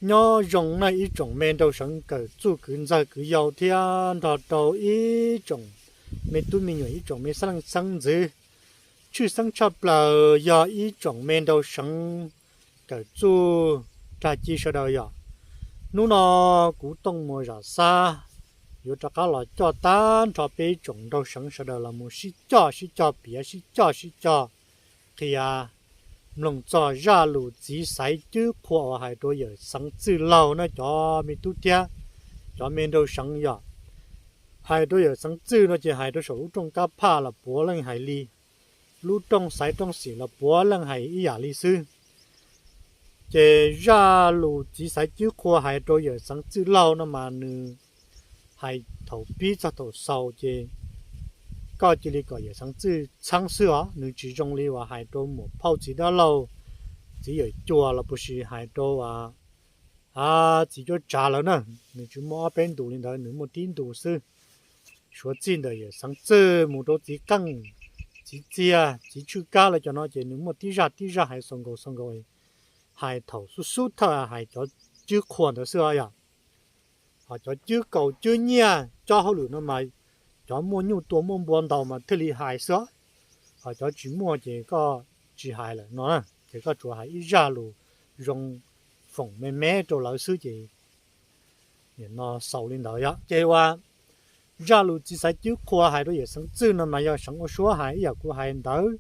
Nyob zoo nawb ib tsoom me nraug seev kawm txuj kwv ntxawg kwv yau thiab nrog rau ib tsoom me tub me nyuam, ib tsoom me xeeb leej xeeb ntxwv. Tshwj xeeb tshaj plaws yog ib tsoom me nraug seev kawm txuj rag ci sawv daws yom. Hnub no kuv Tooj Muas Zam Xab yuav rov qab los coj tag nrho peb ib tsoom nraug seev sawv daws los mus sib coj sib cog piav, sib coj sib cog qhia mloog txog zaj lus txiv xaiv cwb qhua uas hais rau yawm Xeev Txwj Laug na cov me tub thiab cov me nraug seev yom. Hais rau yawm Xeev Txwj no ces hais rau saum lub rooj Kab Phaj los puav leej hais li, lub rooj Xaiv Rooj Xim los puav leej hais ib yam li xwb. Ces zaj lus txiv xaiv cwb qhua hais rau yawm Xeev Txwj Laug no mas nws hais thaum pib txog thaum xaus ces koj cia li kom yawm Xeev Txwj txheeb xwb os, nws tsis zoo li uas hais rau muam phauj txiv dab laug, txiv yawm cuas los puas sis hais rau txiv cuab tsav lawm na. Nws tsis muaj ob peb ntu li ntawd, nws muaj tib ntu xwb. Suav txij ntawm yawm Xeev Txwj mus rau txiv Qeej, txiv Txiag, txiv Tswj Kab lawv cov no ces nws muaj tib zaj tib zaj hais xaus nkaus xaus nkaus, hais thaum xub xub thawj hais cov cwb qhua ntawd xwb os yom. Ho cov cwb kaus cwb nyiaj cob hauj lwm no mas cov muaj nyuj tua muaj npua ntau mas thiaj li hais xwb os. Ho cov tsis muaj ces koj tsis hais lawm no na, ces koj tsuas hais ib zaj lus zoo foom me me rau lawv xwb ces nim no xaus li ntawd yom. Ces uas zaj lus txiv xaiv cwb qhua hais rau yawm Xeev Txwj no mas yog seev ua suab hais ib yam kuv hais ntawd,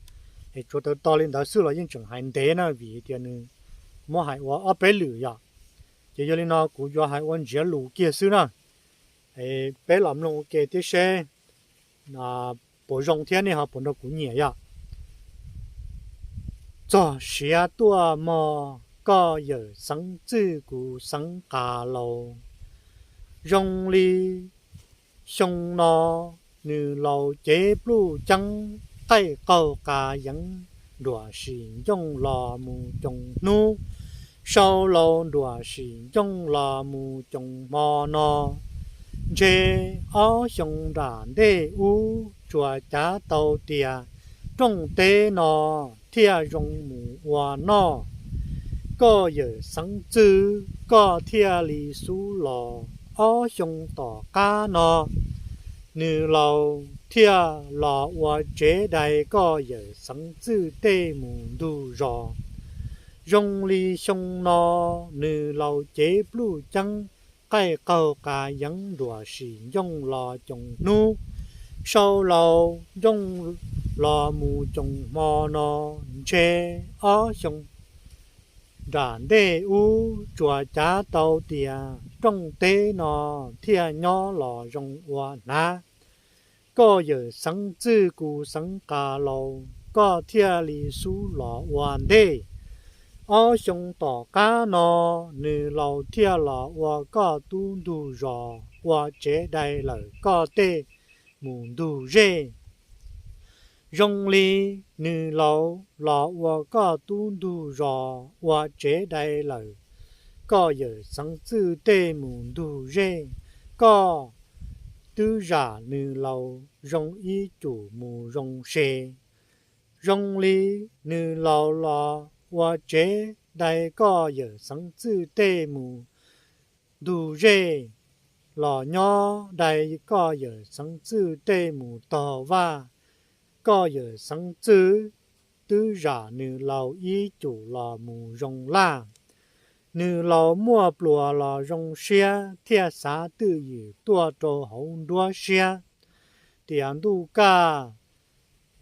es tsuav tawv to li ntawd xwb los yeej tseem hais ntev na vim tias nws muab hais ua ob peb lwm yom. Ces yog li no kuv yuav hais ua ntsiav lus kiag xwb na. Peb los mloog ua ke thiab seb puas zoo thiab nej ho puas nrog kuv nyiam yom. Txog siav tuaj mog koj yawm Xeev Txwj kuv Xeev Qas Laus. Zoo li xyoo no nws laus cev pluj ceeb, qaij qaug qas yeev, nruam sim ncooj los mus coos hnub, sau laus nruam sim ncooj los mus coos hmo no. Ntshe ob xyoo nram ntej ub tsuas cav tau tias rooj teb no thiaj zoo mus ua noj. Koj yawm Xeev Txwj koj thiaj li xub los, ob xyoo tom qab no nws laus thiaj los ua tsev dai koj yawm Xeev Txwj tej mus ntug zos. Zoo li xyoo no nws laus cev pluj ceeb, qaij qaug qas yeev, nruam sim ncooj los coos hnub, sau laus ncooj los mus coos hmo no. Ntshe ob xyoo nram ntej ub tsuas cav tau tias rooj teb no thiaj nyob los zoo ua hnav. Koj yawm Xeev Txwj kuv Xeev Qas Laus koj thiaj li xub los ua ntej. Ob xyoo tom qab no nws laus thiaj los ua koj tub ntug zos, ua tsev dai lawm koj tej mus ntug zej. Zoo li nws laus los ua koj tub ntug zos, ua tsev dai lawm koj yawm Xeev Txwj tej mus ntug zej, koj twb zam nws laus zoo ib cum mus zoo se. Zoo li nws laus los ua tsev dai koj yawm Xeev Txwj tej mus ntug zej, los nyob dai koj yawm Xeev Txwj tej mus taug vaj. Koj yawm Xeev Txwj twb zam nws laus ib cum los mus zoo laj. Nws laus muaj pluas los zoo siab thiaj xav twj ywm tuaj rau hauv nruab siab tias ntuj kaj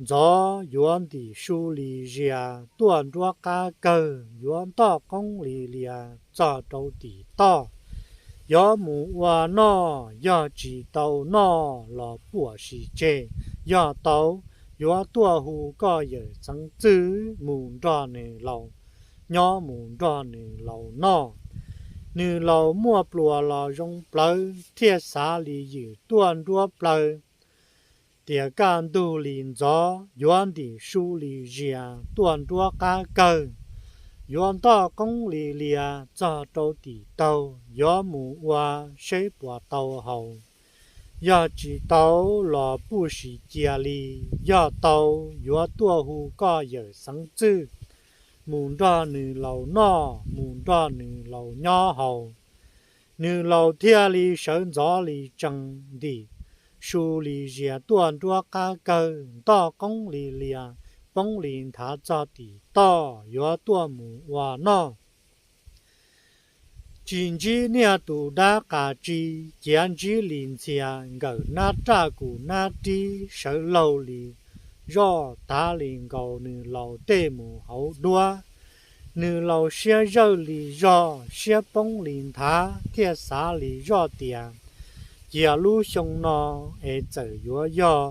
ntxov yuav ntim su li zias tuaj nruab qab kawg, yuav ntoj qoob li lias txog rau tim toj, yuav mus ua noj, yog tsis tau noj los puam sis tseg, yog tau yuav tuaj hu koj yawm Xeev Txwj mus nrog nws laus nyob, mus nrog nws laus noj. Nws laus muaj pluas los zoo plawv thiaj xav li ywm tuaj nruab plawg tias kaj ntug li ntxov yuav ntim su li zias tuaj nruab qab kawg, yuav ntoj qoob li lias txog rau tim taug, yuav mus ua seb puas tau haus, yog tsis tau los puj sis cia li, yog tau yuav tuaj hu koj yawm Xeev Txwj mus nrog nws laus noj, mus nrog nws laus nyob haus. Nws laus thiaj li sawv ntxov li tsees ntim su li zias tuaj nruab qab kawg, ntoj qoob li lias poob li nthav txog tim toj yuav tuaj mus ua noj. Tsis ntsib niaj tus dab qas tsi, ciav ntsib li ntxhias nkawm nab raj kus nab rib sawv laug li zoj tav li nkaus nws laus tej mus hauv duab. Nws laus siab zawj li zog siab poob li nthav thiaj xav li zoj tias, cia lub xyoo no es txawm yuav yog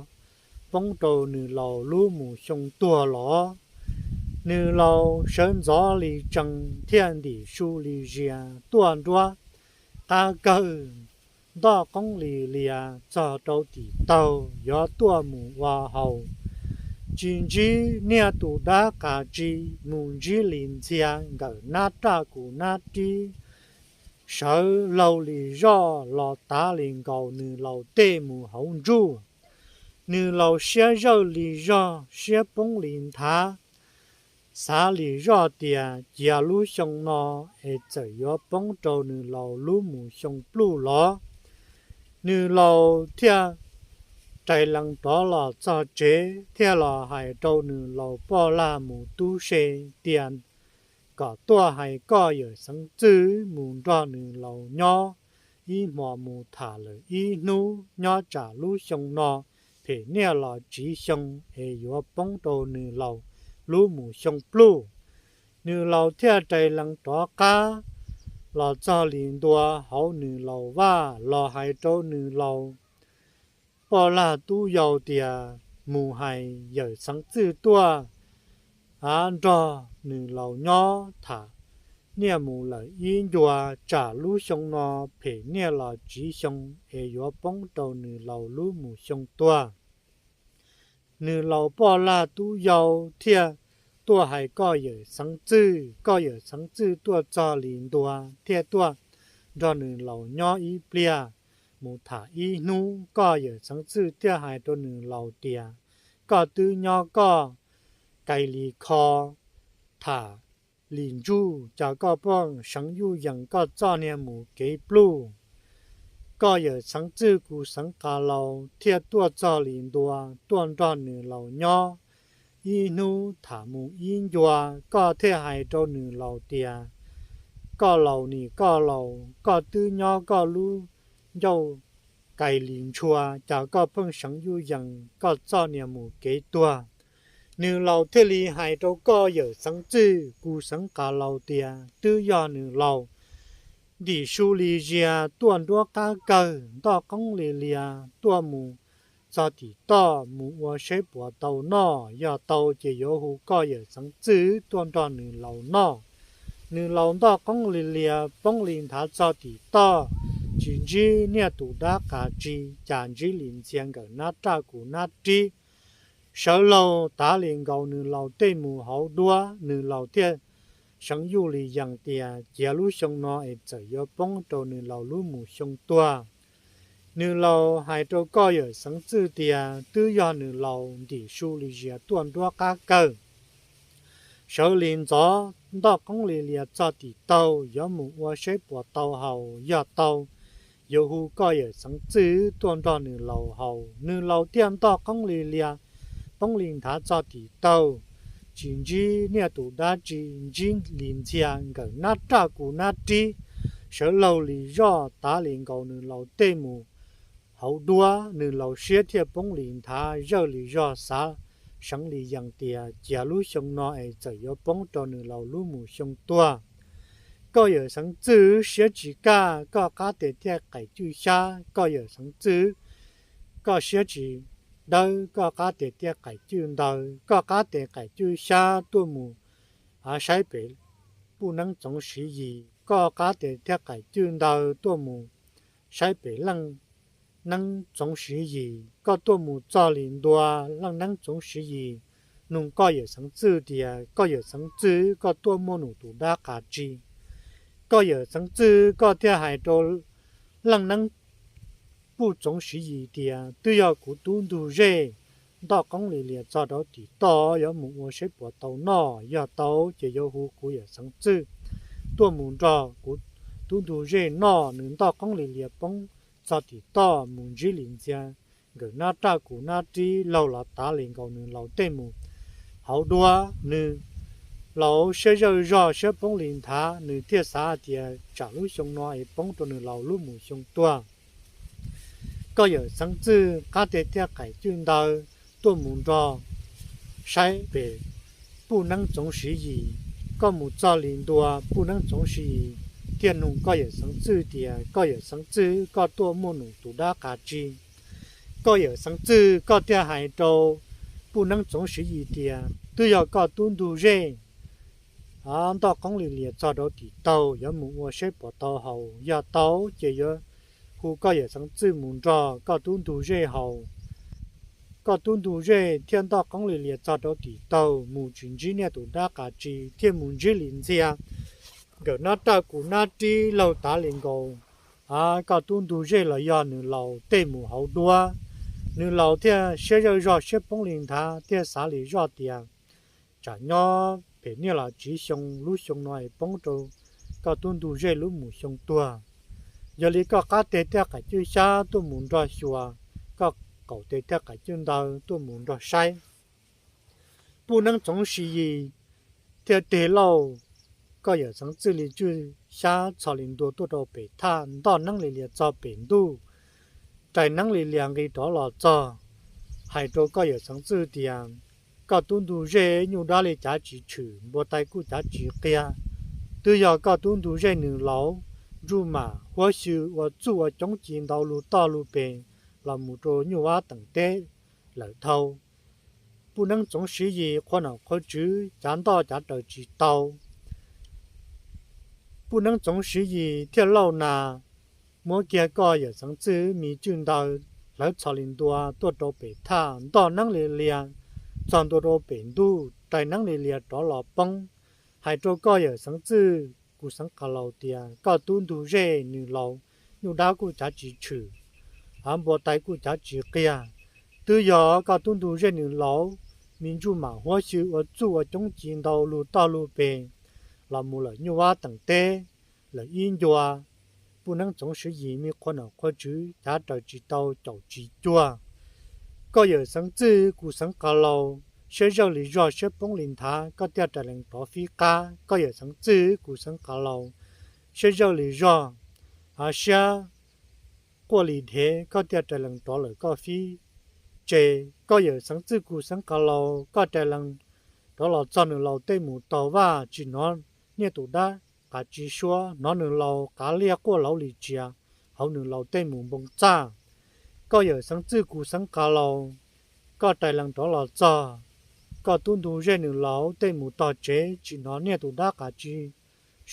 poob rau nws laus lub mus xyoo tuag los. Nws laus sawv ntxov li tsees thiaj ntim su li zias tuaj nruab qab kawg, ntoj qoob li lias txog rau tim taug yuav tuaj mus ua haus. Tsis ntsib niaj tus dab qas tsi, mus ntsib li ntxhias nkawm nab raj kus nab rib sawv laug li zoj los tav li nkaus nws laus tej mus hauv ntsuj. Nws laus siab zawj li zog siab poob li nthav, xav li zoj tias cia lub xyoo no es txawm yuav poob rau nws laus lub mus xyoo pluj los. Nws laus thiaj rais lees rov los txog tsev thiaj los hais rau nws laus poj lag mus tub se tias, kom tuaj hais koj yawm xeev txwj mus nrog nws laus nyob ib hmos mus tham lawm ib hnub nyob tsam lub xyoo no phem niaj los tsiv xyoo es yuav poob rau nws laus lub mus xyoo pluj. Nws laus thiaj rais lees rov qab los txog li ntua hauv nws laus vaj los hais rau nws laus poj lag tub yau tias mus hais yawm xeev txwj tuaj a nrog nws laus nyob tham niaj mus lawm ib ncua tsam lub xyoo no phem niaj los tsiv xyoo es yuav poob rau nws laus lub mus xyoo tuag. Nws laus poj lag tub yau thiaj tuaj hais koj yawm xeev txwj, koj yawm xeev txwj tuaj txog li ntua thiaj tuaj nrog nws laus nyob ib pliag mus tham ib hnub. Koj yawm xeev txwj thiaj hais rau nws laus tias, koj twb nyob koj kais li kho tham li ntsuj, cas koj pheej seev yuj yees koj txoj niag mus kev pluj. Koj yawm xeev txwj kuv xeev qas laus thiaj tuaj txog li ntua tuaj nrog nws laus nyob ib hnub tham mus ib ncua, koj thiaj hais rau nws laus tias, koj laus nim koj laus, koj twb nyob koj lub ncauj kais li ntshua, cas koj pheej seev yuj yees koj txoj niag mus kev tuag. Nws laus thiaj li hais rau koj yawm xeev txwj kuv xeev qas laus tias twb yog nws laus ntim su li zias tuaj nruab qab kawg ntoj qoob li lias tuaj mus txog tim toj mus ua saib puas tau noj, yog tau ces yuav hu koj yawm xeev txwj tuaj nrog nws laus noj. Nws laus ntoj qoob li lias poob li nthav txog tim toj, tsis ntsib niaj tus dab qas tsi, cas ntsib li ntxhia nkawm nab raj kuv nab rib sawv laug tav li nkaus nws laus tej mus hauv duab. Nws laus thiaj seev yuj li yees tias cia lub xyoo no es txawm yuav poob rau nws laus lub mus xyoo tuag. Nws laus hais rau koj yawm xeev txwj tias twb yog nws laus ntim su li zias tuaj nruab qab kawg sawv li ntxov ntoj qoob li lias txog tim taug yuav mus ua saib puas tau haus, yog tau yuav hu koj yawm xeev txwj tuaj nrog nws laus haus. Nws laus thiaj ntoj qoob li lias poob li nthav txog tim taug, tsis ntsib niaj tus dab tsi, ntsib li ntxhia nkawm nab raj kuv nab rib sawv laug li zoj tav li nkaus nws laus tej mus hauv duab. Nws laus siab thiaj poob li nthav zawj li zog xav seev li yees tias cia lub xyoo no es txawm yuav poob rau nws laus lub mus xyoo tuag. Koj yawm xeev txwj siab tsis kaj, koj qab tes thiaj qaim cwj xyab. Koj yawm xeev txwj, koj siab tsis dawb, koj qab tes thiaj qaim cwj ntawd. Koj qab tes qaim cwj xyab tuaj mus saib pem puj neeb txoov siv yis, koj qab tes thiaj qaim cwj ntawd tuaj mus saib pem leej neeb txoov siv yis. Koj tuaj mus txog li ntua leej neeb txoov siv yis, nug koj yawm xeev txwj tias koj yawm xeev txwj koj tuaj muaj num tus dab qas tsi. Koj yawm xeev txwj koj thiaj hais rau leej neeb puj txoov siv yis tias twb yog kuv tub ntug zej ntoj qoob li lias txog rau tim toj, yuav mus ua saib puas tau noj. Yog tau ces yuav hu kuv yawm Xeev Txwj tuaj mus nrog kuv tub ntug zej noj. Nws ntoj qoob li lias poob txog tim toj mus ntsib li ntxias, nkawm nab raj kuv nab rib laug los tav li nkaus nws laus tej mus hauv duab. Nws laus siab zawj zog siab poob li nthav, nws thiaj xav tias tsam lub xyoo no es poob rau nws laus lub mus xyoo tuag. Koj yawm Xeev Txwj qab teg thiaj qaim cwj ntawd tuaj mus nrog saib pem Puj Neeb Txoov Siv Yis. Koj mus txog li ntua, Puj Neeb Txoov Siv Yis thiaj nug koj yawm Xeev Txwj tias, koj yawm Xeev Txwj, koj tuaj muaj num tus dab qas tsi? Koj yawm Xeev Txwj koj thiaj hais rau Puj Neeb Txoov Siv Yis tias, twb yog koj tub ntug zej ntoj qoob li lias txog rau tim taug, yuav mus ua saib puas tau haus. Yog tau ces yuav hu koj yawm Xeev Txwj mus nrog koj tub ntug zej haus. Koj tub ntug zej thiaj ntoj qoob li lias txog rau tim taug mus tsis ntsib niaj tus dab qas tsi, thiaj mus ntsib li ntxias nkawm nab raj kuv nab rib laug tav li nkaus koj tub ntug zej los yog nws laus tej mus hauv duab. Nws laus thiaj siab zawj zog siab poob li nthav, thiaj xav li zoj tias tsam nyob pem niaj los tsiv xyoo, lub xyoo no es poob rau koj tub ntug zej lub mus xyoo tuag. Yog li koj qab teg thiaj qaim cwj xyab tuaj mus nrog xyuas, koj qaum teg thiaj qaim cwj ntawd tuaj mus nrog saib. Puj Neeb Txoov Siv Yis thiaj teg lauj, koj yawm Xeev Txwj li cwj xyab txhos li ntua tuaj rau pem thaj, ntoj neeb li lias txog pem ntuj, rais neeb li lias nqis rov los txog, hais rau koj yawm Xeev Txwj tias, koj tub ntug zej nyuj dab li cav tsis tshwm, npua tais kuj cav tsis qiag. Twb yog koj tub ntug zej nws laus ntsuj mam huab xyw ua txuj ua coob ci ntau lug toj lug pes los mus rau nyuj vab teem teb lawm dhau. Puj Neeb Txoov Siv Yis qhua nom qhua tswv cav ntoj cav raws tsis tau. Puj Neeb Txoov Siv Yis thiaj lauj nas muab kiag koj yawm Xeev Txwj me cwj ntawd hlawv txhos li ntua tuaj rau pem thaj, ntoj neeb li lias txog ntua rau pem ntuj, rais neeb li lias rov los poob, hais rau koj yawm Xeev Txwj Kus Xeev Qas Laus tias, koj tub ntug zej nws laus nyuj dab kuj cav tsis tshwm, av npua tais kuj cav tsis qiag. Twb yog koj tub ntug zej nws laus me ntsuj mam huab xyw ua txuj ua coob ci ntau lug toj lug pes los mus lawm nyuj vab teem teb lawm ib ncua. Puj Neeb Txoov Siv Yis me qhua nom qhua tswv cav raws tsis tau caum tsis cuag. Koj yawm Xeev Txwj Kus Xeev Qas Laus siab zawj li zog siab poob li nthav, koj thiaj rais lees rov fib qab. Koj yawm Xeev Txwj Kus Xeev Qas Laus siab zawj li zog, av siab quaj li dhev, koj thiaj rais lees rov lawm koj fib tsev. Koj yawm Xeev Txwj Kus Xeev Qas Laus, koj rais lees rov los txog nws laus tej mus taug vaj, tsis hnov niaj tus dab qas tsi suab, hnov nws laus qav liaj quaj lauv li tsiav hauv nws laus tej mus npoo txaj. Koj yawm Xeev Txwj Kus Xeev Qas Laus, koj rais lees rov los txog koj tub ntug zej nws laus tej mus tog tsev, tsis hnov niaj tus dab qas tsi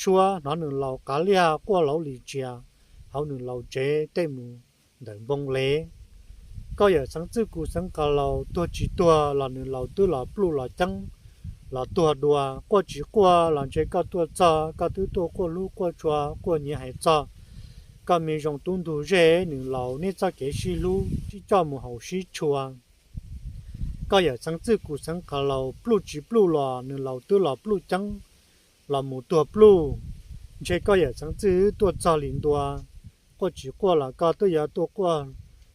suab, hnov nws laus qav liaj quaj lauv li tsiav hauv nws laus tsev tej mus ntawm npoo lev. Koj yawm Xeev Txwj Kus Xeev Qas Laus, tuag tsis tuag los nws laus twb los pluj los ceeb los tuag dua. Quaj tsis quaj los ntshe koj tuaj txog koj twb tuaj quaj hlub quaj tshua quaj nyiav hais txog koj me zoo tub ntug zej nws laus neb txoj kev sib hlub sib coj mus haus sib tshua. Koj yawm Xeev Txwj Kus Xeev Qas Laus, pluj tsis pluj los nws laus twb los pluj ceeb los mus tuag pluj. Ntshe koj yawm Xeev Txwj tuaj txog li ntua, quaj tsis quaj los koj twb yuav tuaj quaj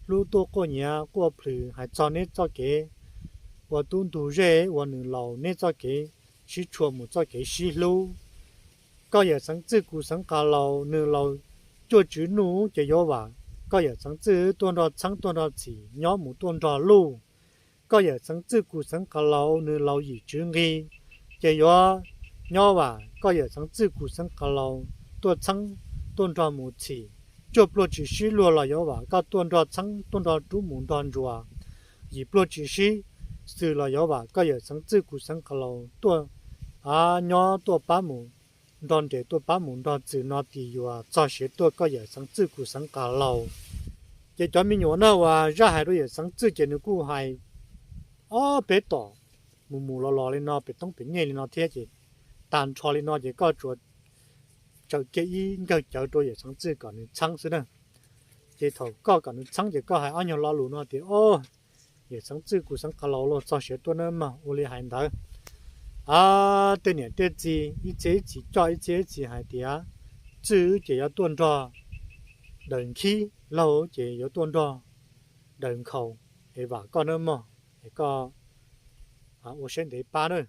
hlub tuaj quaj nyiav quaj plhws hais txog neb txoj kev ua tub ntug zej ua nws laus neb txoj kev sib tshua mus txoj kev sib hlub. Koj yawm Xeev Txwj Kus Xeev Qas Laus, nws laus cuaj tswv nuj ces yuav vam koj yawm Xeev Txwj tuaj nrog txheeb tuaj nrog txhim nyob mus tuaj nrog luj. Koj yawm Xeev Txwj Kus Xeev Qas Laus, nws laus yim tswv nqi ces yuav nyob vam koj yawm Xeev Txwj Kus Xeev Qas Laus tuaj txheeb tuaj nrog mus txhim. Cuaj pluag tsis sib luag los yuav vam koj tuaj nrog txheeb tuaj nrog rub mus nrog ntsuas. Yim pluag tsis sib xws los yuav vam koj yawm Xeev Txwj Kus Xeev Qas Laus tuaj nyob tuaj pab mus nrog nres tuaj pab mus nrog txwm no tis yuav txog siav tuaj koj yawm Xeev Txwj Kus Xeev Qas Laus. Ces cov me nyuam na uas zaj hais rau yawm Xeev Txwj ces nws kuj hais ob peb tom mus mus los los li no pem toob pem nyej li no thiab ces tag nrho li no ces koj tsuas tsaws kiag ib nkawg cawv rau yawm Xeev Txwj kom nws txheeb xwb na. Ces thaum koj kom nws txheeb ces koj hais ob nyuag lo lus no tias, o, Niam xeev txwj kuv xeev qhov laus los txog siav tuaj nawb mog. Ua li hais ntawd, tej niam tej txiv ib txhia ib txhis coj, ib txhia ib txhis hais tias txwj ces yuav tuaj nrog daws nkhib, laug ces yuav tuaj nrog daws nkhaus. Es vam koj nawb mog, es koj ua siab ntev pab na.